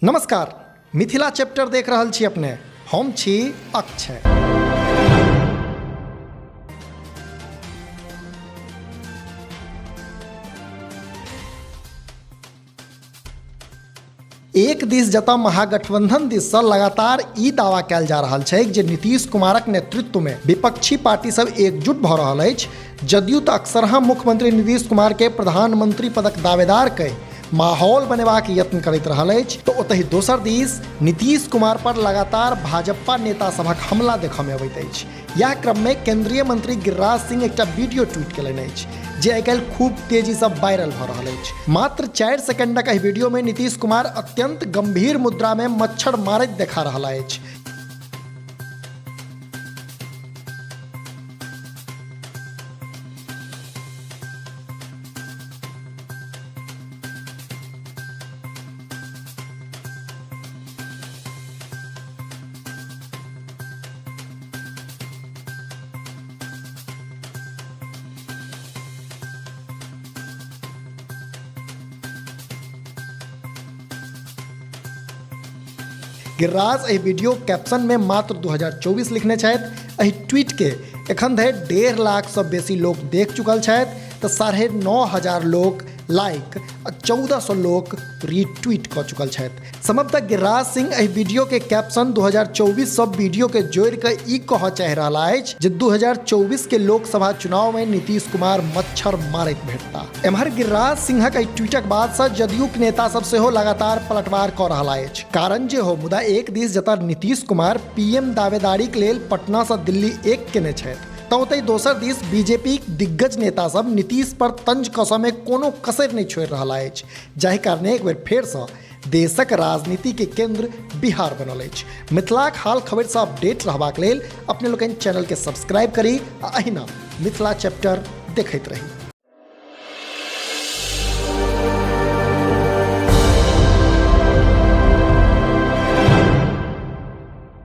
नमस्कार, मिथिला चैप्टर देख रहल छी अपने। हम छी अक्षय। एक दिस जतऽ महागठबंधन दिससँ लगातार ई दावा कयल जा रहल छै जे नीतीश कुमारक नेतृत्वमे विपक्षी पार्टी सब एकजुट भऽ रहल अछि, जदयू तऽ अक्सरहाँ मुख्यमंत्री नीतीश कुमारके प्रधानमंत्री पदक दावेदार कहि माहौल बनेबाक यत्न करैत रहल अछि, तऽ ओतहि दोसर दिस नीतीश कुमार पर लगातार भाजपा नेता सभक हमला देखऽ मे अबैत अछि। इएह क्रममे केंद्रीय मंत्री गिरिराज सिंह एकटा वीडियो ट्वीट केलनि अछि जे आइकाल्हि खूब तेजीसँ वायरल भऽ रहल अछि। मात्र 4 सेकंडक एहि वीडियोमे नीतीश कुमार अत्यंत गंभीर मुद्रामे मच्छर मारैत देखा रहल अछि। गिरिराज एहि वीडियो कैप्शन में मात्र 2024 लिखने छथि। एहि ट्वीट के एखन धरि 1.5 लाख सँ बेसी लोक देख चुकल छथि, तऽ 9,500 लोक लाइक आ 1400 लोक रीट्वीट कऽ चुकल छथि। संभवतः गिरिराज सिंह एहि वीडियो के कैप्शन 2024 सँ वीडियो के जोड़ि कऽ ई कहऽ चाहि रहल अछि जे 2024 के लोकसभा चुनाव में नीतीश कुमार मच्छर मारैत भेटता। एम्हर गिरिराज सिंहक एहि ट्वीटक बाद सँ जदयूक नेता सब सेहो लगातार पलटवार कऽ रहल अछि। कारण जे हो, मुदा एक दिस जतऽ नीतीश कुमार पीएम दावेदारीक लेल पटना सँ दिल्ली एक केने छथि, तऽ ओतहि दोसर दिस बीजेपीक दिग्गज नेता सब नीतीश पर तंज कसऽ मे कोनो कसरि नहि छोड़ि रहल अछि, जाहि कारणे एक बेर फेर सँ देशक राजनीति के केंद्र बिहार बनल अछि। मिथिलाक हाल खबर सँ अपडेट रहबाक लेल अपने लोकनि चैनल के सब्सक्राइब करी आ अहिना मिथिला चैप्टर देखैत रही।